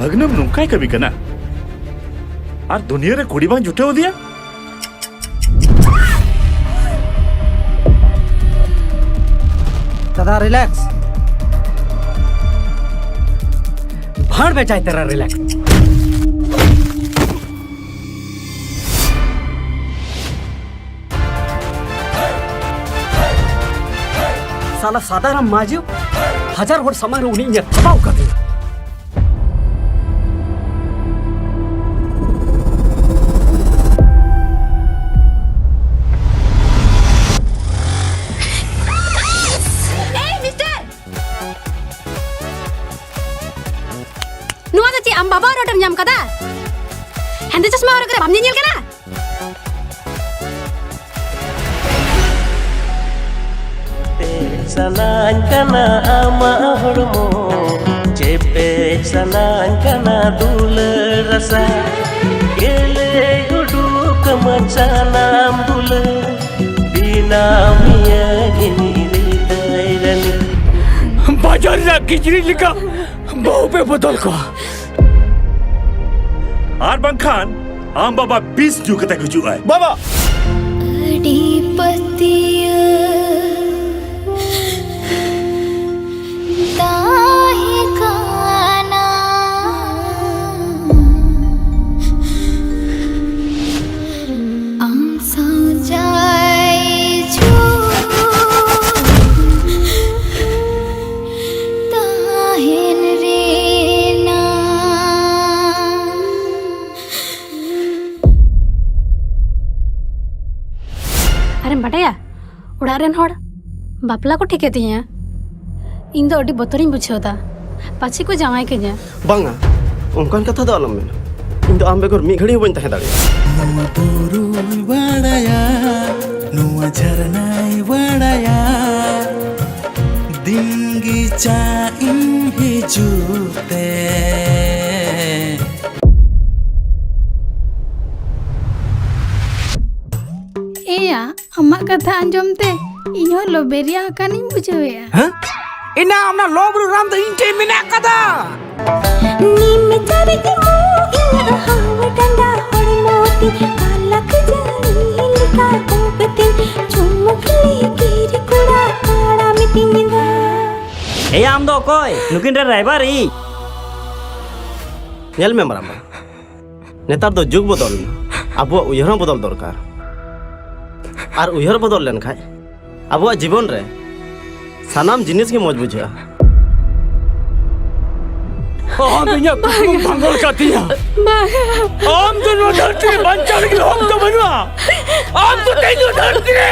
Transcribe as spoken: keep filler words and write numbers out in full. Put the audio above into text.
ᱵᱷᱟᱹᱜᱽᱱᱟᱹᱢ ᱱᱚᱝᱠᱟᱭ ᱠᱟᱹᱢᱤ ᱠᱟᱱᱟ ᱟᱨ ᱫᱩᱱᱤᱭᱟᱹ ᱨᱮ ᱠᱩᱲᱤ ᱵᱟᱝ ᱡᱩᱴᱟᱹᱣ ᱟᱫᱮᱭᱟ? ᱫᱟᱫᱟ, ᱨᱤᱞᱮᱠᱥ᱾ ᱵᱷᱟᱲ ᱢᱮ ᱡᱟᱭ ᱛᱮᱨᱟ ᱨᱤᱞᱮᱠᱥ᱾ ᱥᱟᱞᱟ ᱥᱟᱫᱟᱨᱟᱢ ᱢᱟᱹᱡᱷᱤ ᱦᱟᱡᱟᱨ ᱦᱚᱲ ᱥᱟᱢᱟᱝ ᱨᱮ ᱩᱱᱤ ᱤᱧᱮ ᱛᱷᱟᱯᱟᱣ ᱠᱟᱫᱤᱧᱟ᱾ ᱮᱭ, ᱢᱤᱥᱴᱟᱨ! ᱱᱚᱣᱟ ᱫᱚ ᱪᱮᱫ ᱟᱢ ᱵᱟᱵᱟ ᱨᱳᱰ ᱮᱢ ᱧᱟᱢ ᱠᱟᱫᱟ? ᱦᱮᱸᱫᱮ ᱪᱚᱥᱢᱟ ᱦᱚᱨᱚᱜ ᱠᱟᱛᱮ ᱵᱟᱢ ᱧᱮᱧᱮᱞ ᱠᱟᱱᱟ? ᱥᱟᱱᱟᱧ ᱠᱟᱱᱟ ᱟᱢᱟᱜ ᱦᱚᱲᱢᱚ, ᱪᱮᱯᱮᱡ ᱥᱟᱱᱟᱧ ᱠᱟᱱᱟ ᱫᱩᱞᱟᱹᱲ ᱨᱟᱥᱟ, ᱜᱮᱞᱮ ᱩᱰᱩᱠ ᱟᱢᱟ ᱥᱟᱱᱟᱢ ᱫᱩᱞᱟᱹᱲ, ᱵᱮᱱᱟᱣ ᱢᱮᱭᱟᱹᱧ ᱤᱧ ᱦᱨᱤᱫᱟᱹᱭ ᱨᱟᱹᱱᱤ᱾ ᱵᱟᱡᱟᱨ ᱨᱮᱱᱟᱜ ᱠᱤᱪᱨᱤᱡ ᱞᱮᱠᱟ ᱵᱟᱹᱦᱩ ᱯᱮ ᱵᱚᱫᱚᱞ ᱠᱚᱣᱟ᱾ ᱟᱨ ᱵᱟᱝᱠᱷᱟᱱ ᱟᱢ ᱵᱟᱵᱟ ᱵᱤᱥ ᱧᱩ ᱠᱟᱛᱮ ᱜᱩᱡᱩᱜᱼᱟᱭ᱾ ᱵᱟᱵᱟ! ᱟᱹᱰᱤ ᱯᱟᱹᱛᱭᱟᱹᱣ ᱛᱟᱦᱮᱸ ᱠᱟᱱᱟ ᱟᱢ ᱥᱟᱶ ᱡᱟᱭ ᱡᱩᱜᱽ ᱛᱟᱦᱮᱱ ᱨᱮᱱᱟᱜ᱾ ᱟᱨᱮᱢ ᱵᱟᱰᱟᱭᱟ, ᱚᱲᱟᱜ ᱨᱮᱱ ᱦᱚᱲ ᱵᱟᱯᱞᱟ ᱠᱚ ᱴᱷᱤᱠ ᱮᱫ ᱛᱤᱧᱟ᱾ ᱤᱧ ᱫᱚ ᱟᱹᱰᱤ ᱵᱚᱛᱚᱨᱤᱧ ᱵᱩᱡᱷᱟᱹᱣ ᱮᱫᱟ, ᱯᱟᱪᱷᱮ ᱠᱚ ᱡᱟᱶᱟᱭ ᱠᱟᱹᱧᱟ᱾ ᱵᱟᱝᱟ, ᱚᱱᱠᱟᱱ ᱠᱟᱛᱷᱟ ᱫᱚ ᱟᱞᱚᱢ ᱢᱮᱱᱟ᱾ ᱤᱧ ᱫᱚ ᱟᱢ ᱵᱮᱜᱚᱨ ᱢᱤᱫ ᱜᱷᱟᱹᱲᱤ ᱦᱚᱸ ᱵᱟᱹᱧ ᱛᱟᱦᱮᱸ ᱫᱟᱲᱮᱭᱟᱜᱼᱟ᱾ ᱱᱚᱣᱟ ᱵᱩᱨᱩᱭ ᱵᱟᱲᱟᱭᱟ, ᱱᱚᱣᱟ ᱡᱷᱟᱨᱱᱟᱭ ᱵᱟᱲᱟᱭᱟ, ᱫᱤᱱ ᱜᱮ ᱪᱟ ᱤᱧ ᱦᱤᱡᱩᱜ ᱛᱮ᱾ ᱮᱭᱟ, ᱟᱢᱟᱜ ᱠᱟᱛᱷᱟ ᱟᱸᱡᱚᱢ ᱛᱮ ᱤᱧ ᱦᱚᱸ ᱞᱚᱵᱮᱨᱤᱭᱟ ᱟᱠᱟᱱᱤᱧ ᱵᱩᱡᱷᱟᱹᱣᱮᱫᱼᱟ᱾ ᱦᱮᱸ? ᱮᱱᱟ ᱚᱱᱟ ᱞᱚᱵ ᱨᱮ ᱨᱟᱱ ᱫᱚ ᱤᱧ ᱴᱷᱮᱱ ᱢᱮᱱᱟᱜ ᱟᱠᱟᱫᱟ᱾ ᱱᱤᱢ ᱪᱟᱨᱮᱡ ᱢᱩ ᱤᱧᱟᱹᱜ ᱦᱟᱣ ᱰᱟᱸᱰᱟ ᱦᱚᱲᱢᱚ ᱛᱤᱧ ᱯᱟᱞᱟᱠ ᱡᱟᱹᱲᱤ ᱞᱮᱠᱟ ᱫᱚᱵ ᱛᱤᱧ ᱪᱩᱢᱩᱠ ᱞᱤᱠᱤᱨ ᱠᱚᱲᱟ ᱛᱟᱲᱟᱢ ᱛᱤᱧ ᱫᱚ᱾ ᱮᱭᱟ, ᱟᱢ ᱫᱚ ᱚᱠᱚᱭ? ᱱᱩᱠᱤᱱ ᱨᱮ ᱨᱟᱭᱵᱟᱨᱤᱡ? ᱧᱮᱞ ᱢᱮ ᱢᱟᱨᱟᱝᱵᱟ, ᱱᱮᱛᱟᱨ ᱫᱚ ᱡᱩᱜᱽ ᱵᱚᱫᱚᱞ ᱮᱱᱟ, ᱟᱵᱚᱣᱟᱜ ᱩᱭᱦᱟᱹᱨ ᱦᱚᱸ ᱵᱚᱫᱚᱞ ᱫᱚᱨᱠᱟᱨ᱾ ᱟᱨ ᱩᱭᱦᱟᱹᱨ ᱵᱚᱫᱚᱞ ᱞᱮᱱᱠᱷᱟᱡ ᱟᱵᱚᱣᱟᱜ ᱡᱤᱵᱚᱱ ᱨᱮ ᱥᱟᱱᱟᱢ ᱡᱤᱱᱤᱥ ᱜᱮ ᱢᱚᱡᱽ ᱵᱩᱡᱷᱟᱹᱜᱼᱟ᱾ ᱟᱢ ᱤᱧᱟᱹᱜ ᱠᱩᱠᱢᱩᱢ ᱵᱷᱟᱸᱜᱚᱲ ᱠᱟᱛᱤᱧᱟ᱾ ᱵᱟᱝ᱾ ᱟᱢ ᱫᱚ ᱱᱚᱣᱟ ᱫᱷᱟᱹᱨᱛᱤ ᱨᱮ ᱵᱟᱧᱪᱟᱣ ᱞᱟᱹᱜᱤᱫ ᱦᱚᱠ ᱫᱚ ᱵᱟᱹᱱᱩᱜᱼᱟ᱾ ᱟᱢ ᱫᱚ ᱛᱮᱦᱮᱧ ᱱᱚᱣᱟ ᱫᱷᱟᱹᱨᱛᱤ ᱨᱮ